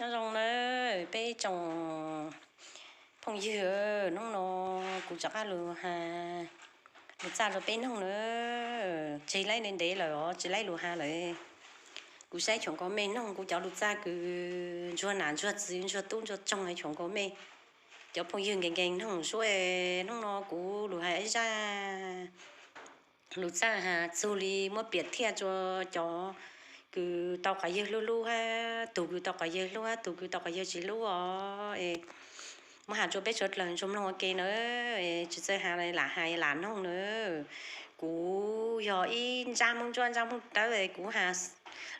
Nyob zoo na peb tsoom phooj ywg, hnub no kuv rov qab lug has lug txaj rua peb noog na. Tseg laib ntev ntev lawm os, tseg laib lug has lawm. Kuv saib choom nkaus mej noog kuv cov lug txaj kws ntsuag nam ntsuag txiv ntsuag tub ntsuag tsoog, choom nkaus mej cov phooj ywg nkees nkees noog suab, hnub no kuv lug has ib zaj lug txaj has txug li muab piam thiaj rua cov kws tau quas yawg hlub hlub hab tug kws tau quas yawg hlub hab tug kws tau quas yawg tsis hlub os. Muab has rua peb suav dlawg ntsuag mloog ua ke na. Tsis txawj has lam has lam noog na. Kuv yog ib ntsab Hmoob Ntsuab ntsab Hmoob Dlawb, kuv has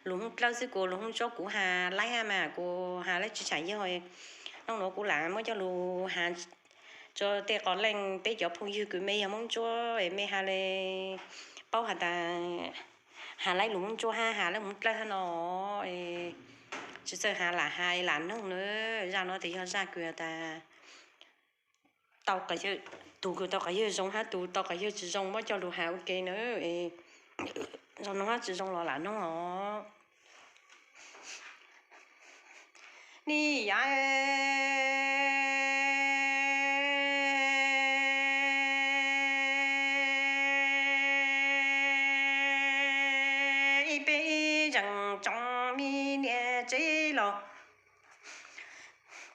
lug Hmoob Dlawb xwb, kuv lug Hmoob Ntsuab kuv has laib hab mas kuv has laib tsis tshua yog. Hnub no kuv lam muab coj lug has rua tej qos leej peb cov phooj ywg kws mej yog Hmoob Ntsuab mej has le paub has tas has laib lug Hmoob Ntsuab hab has laib Hmoob Dlawb hab no. Tsis txawj has lam has lam noog na. Zaj no tes yog zaj kws tas tau, tug kws tau quas yawg zoo hab tug tau quas yawg tsis zoo muab coj lug has ua ke na. Zoo noog hab tsis zoo los lam noog os. Ni yam ib peb zeem tsoom mi niam tsev los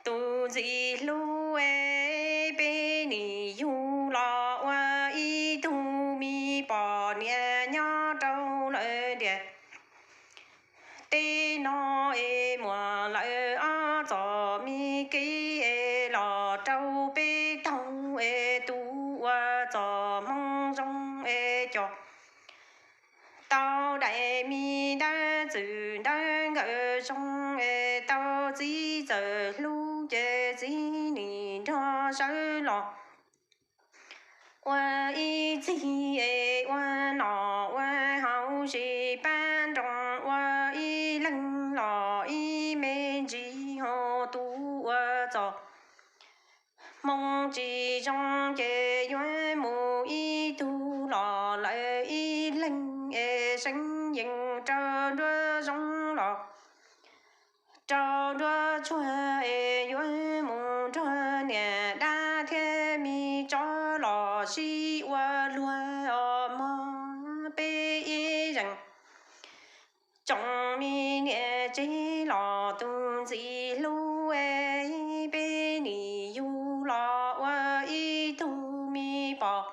tus ntxim hlub, peb nim yug los ua ib tug mi poj niam nyob rau lawm ntiaj teb no. Es muaj lawm ob txoj mi kev los rau peb taug, es tus ua txoj hmoo zoo es coj tau daim mi dawb txwm dawb nkawm zoo, es tau txiv txawm hlub ces txiv nim nrog sawv los ua ib txhis, es ua noj ua haus sib pab nroo ua ib leeg los ib me ntsis. Ho tus ua txoj hmoo tsis zoo ces yuav mus ib tug los lawm ib leeg, es seev yees rau nruab zoo los rau nruab tsuag, es yuav mus nrog niam dab thiab mi tsov los sib ua luag os mog. Peb ib zeem tsoom mi niam tsev los tus ntxim hlub, peb nim yug los ua ib tug mi poj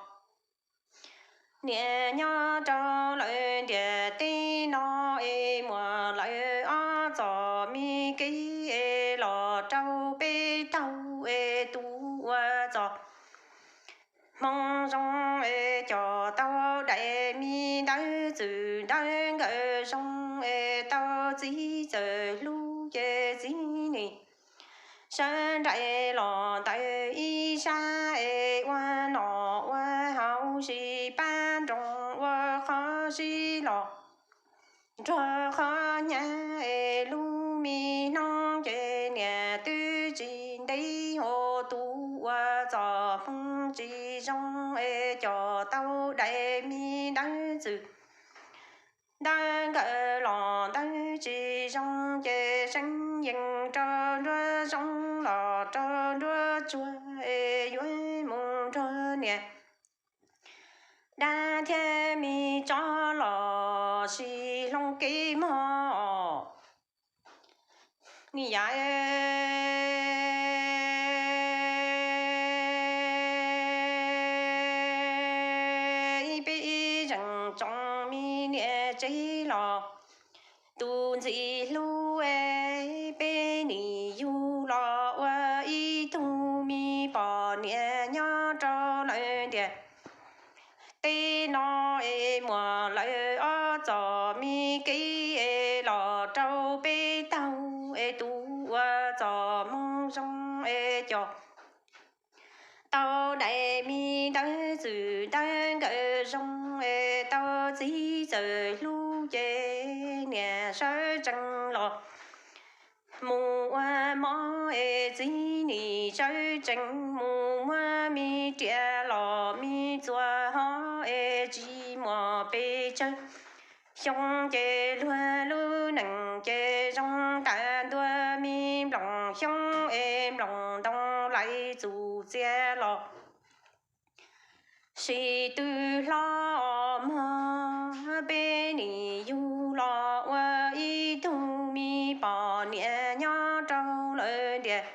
niam nyob rau lawm ntiaj teb no. Es muaj lawm ob txoj mi kev los rau peb taug, es tus ua txoj hmoo zoo es coj tau daim mi dawb txwm dawb nkawm zoo, es tau txiv txawm hlub ces txiv nim sawv nraim los ntawm ib sab, es ua noj ua haus sib pab nroo ua qhov sib los nrog qhov hnyav. Es lub me hnub ces niam twb tsis ntev, ho tus ua txoj hmoo tsis zoo es coj tau daim mi dawb txwm dawb nkawm los ntawd tsis zoo ces seev yees rau nruab zoo los rau nruab tsuag, es yuav mus nrog niam dab thiab mi tsov los sib hloov kev mog. Ni yam ib peb ib zeem tsoom mi niam tsev los tus ntxim hlub, peb nim yug los ua ib tug mi poj niam nyob rau lawm ntiaj teb no. Es muaj lawm ob txoj mi kev los rau peb taug, es tus ua txoj hmoo zoo es coj tau daim mi dawb txwm dawb nkawm zoo, es tau txiv txawm hlub ces niam sawv tsees los mus ua mov, es txiv nim sawv tsees mus muab mi riam los mi txuas hov, es tsis muaj pes tsawg xyoo ces luag lub neej ces zoo tas ntua mi nploos ntoo lais txuj txiav los sib tw hlob mog. Peb nim yug los ua ib tug me poj niam nyob rau lawv ntiaj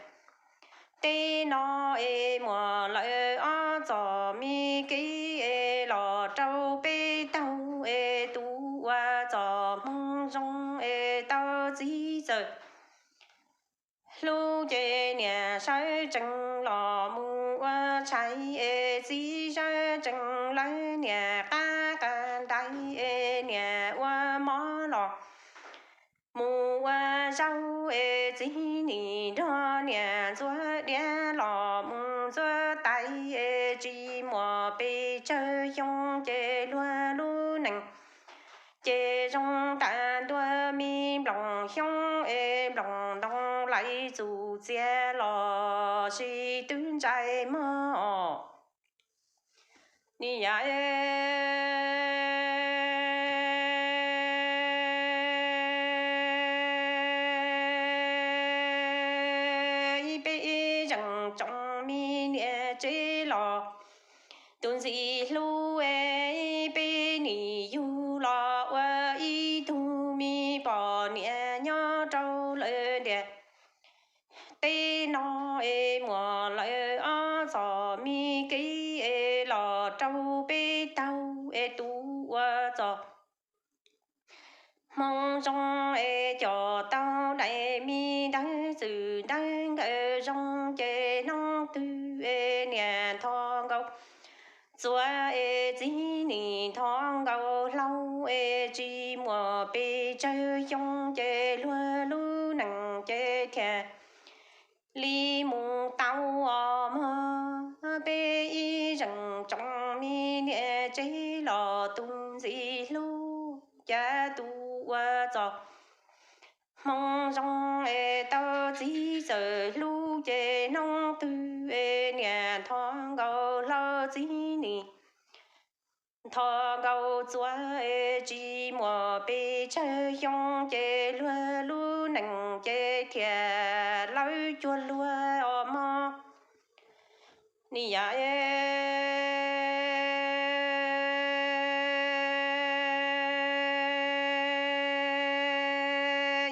teb no es muaj lawv ob txoj me kev es los rau peb taug es tus ua txoj hmoo zoo es tau txiv txawm hlub ces niam sawv tsees los mus ua tshais es txiv sawv tsees lawv niam qab qab ntais es niam ua mov los mus ua zaub es txiv nim nrog niam ntxuav diav los mus ntxuav tais es tsis muaj pes tsawg xyoo ces luag lub neej ces zoo tas ntua me nploos xyoob es nploos ntoo lais txuj txiav los sib tw ntsais mog. Ni yam ib peb zeem tsoom me niam tsev los tus ntxim hlub es peb nim yug los ua ib tug me poj niam nyob rau lawv ntiaj teb no es muaj lawv ob txoj me kev es los rau peb taug es tus ua txoj hmoo zoo es coj tau daim me dawb txwm dawb nkawd zoo ces hnub twg es niam nthos nkaus txuas es txiv nim nthos nkaus hlau es tsis muaj pes tsawg xyoo ces luag lub neej ces thiaj li mus tau os mog. Peb ib zeem tsoom me niam tsev los tus ntxim hlub cas tus ua txoj hmoo zoo es tau txiv txawm hlub ces hnub twg es niam nthos nkaus hlau txiv nim nthos nkaus txuas es tsis muaj pes tsawg xyoo ces luag lub neej ces thiaj lawv cuag luag os mog. Ni yam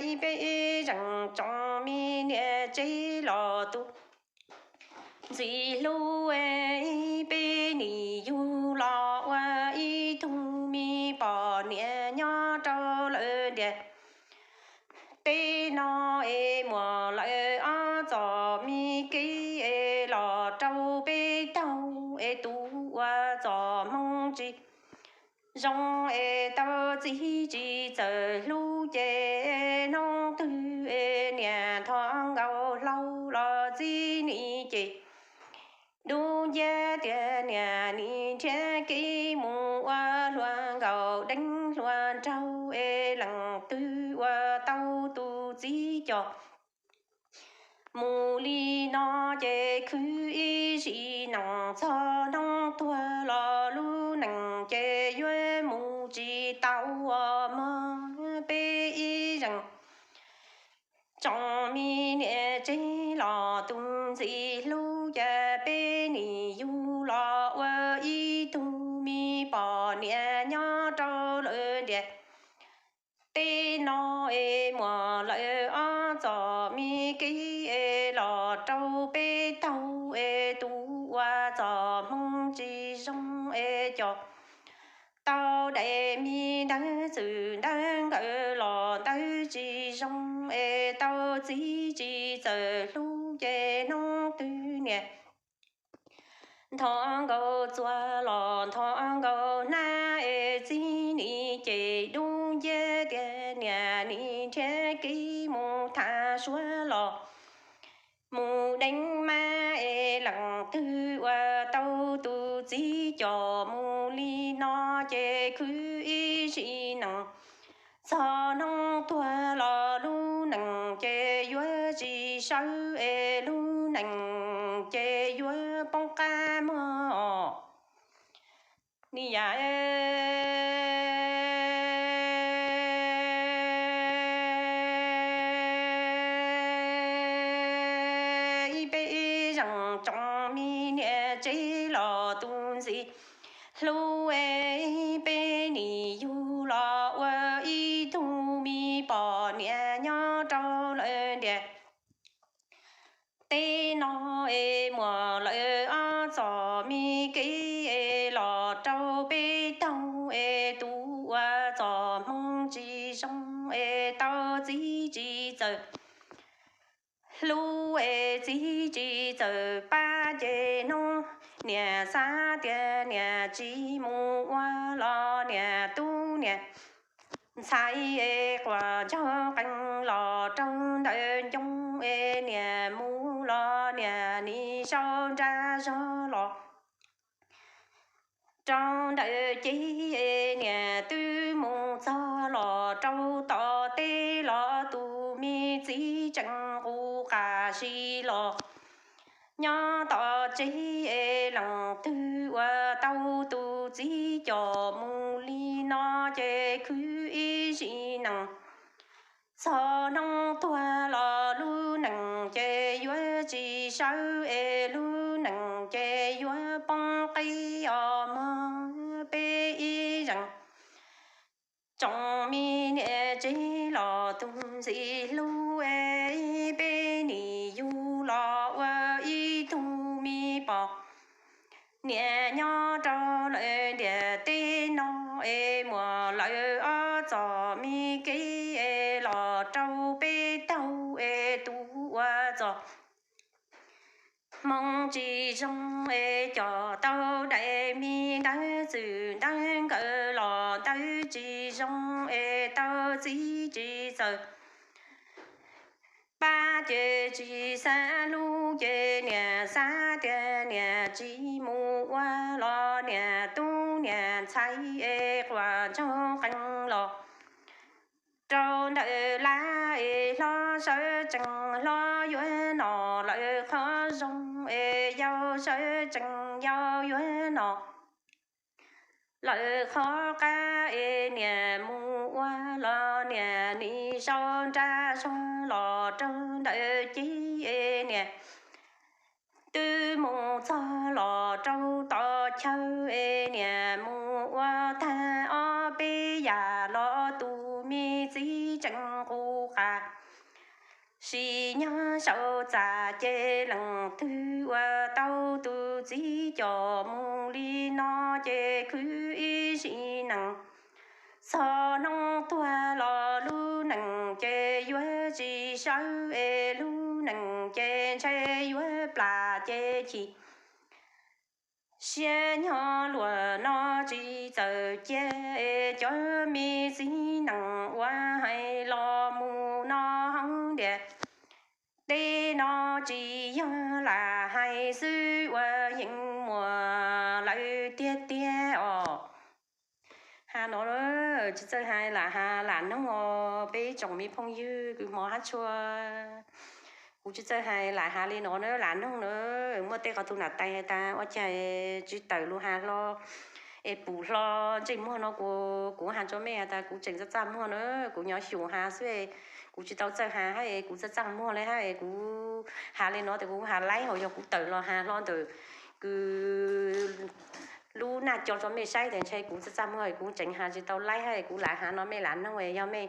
ib peb zeem tsoom me niam tsev los tus ntxim hlub es peb nim yug los ua ib tug me poj niam nyob rau lawv ntiaj teb no es muaj lawv ob txoj me kev es los rau peb taug es tus ua txoj hmoo tsis zoo es tau txiv tsis txawm hlub ces hnub twg es niam nthos nkaus hlau los txiv nim ces dub nciab tias niam nim nrhiav kev mus ua hluas nkauj deev hluas nraug es leej twg ua tau tus txiv coj mus li no ces khwv ib sim neej txog hnub tuag los lub neej ces yuav mus tsis tau os mog. Peb ib zeem tsoom me niam tsev los tus ntxim hlub cas peb nim yug los ua ib tug me poj niam nyob rau lawv ntiaj teb no es muaj lawv ob txoj me kev es los rau peb taug es tus ua txoj hmoo tsis zoo es coj tau daim me dawb txwm dawb nkawd los dawb tsis zoo es tau txiv tsis txawm hlub ces hnub twg niam nthos nkaus txuas los nthos nkaus hnab es txiv nim ces dub nciab tias niam nim nrhiav kev mus tham suav los mus deev mab es leej twg ua tau tus txiv coj mus li no ces khwv ib sim neej txog hnub tuag los lub neej ces yuav tsis sawv es lub neej ces yuav poob qab mog. Ni yam zeej tsoom me niam tsev los tus ntxim hlub es peb nim yug los ua ib tug me poj niam nyob rau lawm ntiaj teb no es muaj lawm ob txoj me kev es los rau peb taug es tus ua txoj hmoo tsis zoo es tau txiv tsis txawj hlub es txiv tsis txawj pab ces hnub niam xav tias niam tsis mus ua los niam tub niam ntxhais es quas ntsaug qees los rau ntawm ncoo es niam mus los niam nim sau nra zog los rau ntawm ceg es niam twb mus txog los rau tom teb los tus me txiv tseem nqus qab si los nyob tom tsev es leej twg ua tau tus txiv coj mus li no ces khwv ib sim neej txog hnub tuag los lub neej ces yuav tsis sawv es lub neej ces yuav poob qis os mog. Peb ib zeej tsoom me niam tsev los tus ntxim hlub es peb nim yug los ua ib tug me poj niam nyob rau lawm ntiaj teb no es muaj lawm ob txoj me kev es los rau peb taug es tus ua txoj hmoo tsis zoo es coj tau daim me ntawv txwm ntawv nkawm los ntawv tsis zoo es tau txiv tsis txawj pab ces tsis xav hlub ces niam xav tias niam tsis mus ua los niam tub niam ntxhais es quas ntsaug qees los rau ntawm lab es hlob sawv tsees hlob yuav nom lawm qhov zoo es yau sawv tsees yau yuav nom lawm qhov qab es niam mus ua los niam nim sau nra zog los rau ntawm ceg es niam twb mus txog los rau tom chaw es niam mus ua tag ob peb yam los tus me txiv tseem nqus qab si nyob saum txaj ces leej twg ua tau tus txiv coj mus li no ces khwv ib sim neej txog hnub tuag los lub neej ces yuav tsis sawv es lub neej ces ntshe yuav plam ces chim siab nyob luag no tsis txawj cia es cov me txiv neej uas hais los mus no hauv ntiaj teb no tsis yog lam hais xwb uas yeej muaj lawm tiag tiag os. Has no tsis txawj hais lam has lam noog os peb tsoom me phooj ywg kws hmov hab tshua. Kuv tsis txawj hais lam has li no na lam noog na. Muaj tej qhov tug nam tais has tas ua cas tsis tawm lus has hlo es pum hlo ntsej muag no kuv, kuv has rua mej has tas kuv tseem txaj txaj muag na, kuv nyob xyum has xwb, kuv tsis tau txawj has hab es kuv txaj txaj muag le hab es kuv has li no tes kuv has laib hos yog kuv tawm los has hlo ntawm kws lub naj co rua mej saib tes ntshe kuv txaj txaj muag kuv tseem has tsis tau laib hab es kuv lam has no mej lam noog es yog mej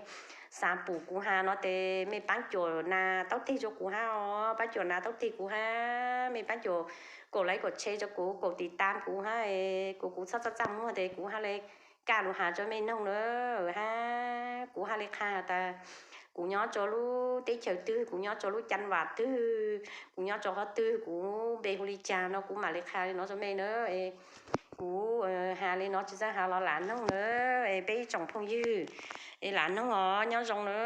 xav pum kuv has no tes mej paab cuam nas taub teg rua kuv hab os, paab cuam nas taub teg kuv hab, mej paab cuam kaum laib kaum tsheb rua kuv, kaum tiv tam kuv hab es kuv, kuv txhob txaj txaj muag tes kuv hab le kaj lug has rua mej noog na hab kuv hab le qha tas kuv nyob rua lub teb chaws twg, kuv nyob rua lub caa vam twg, kuv nyob rua qhov twg, kuv npe hu li cas no kuv mam le qha li no rua mej na. Kuv has li no tsis txawj has los lam noog na, peb ib tsoom phooj ywg es lam noog os nyob zoo na.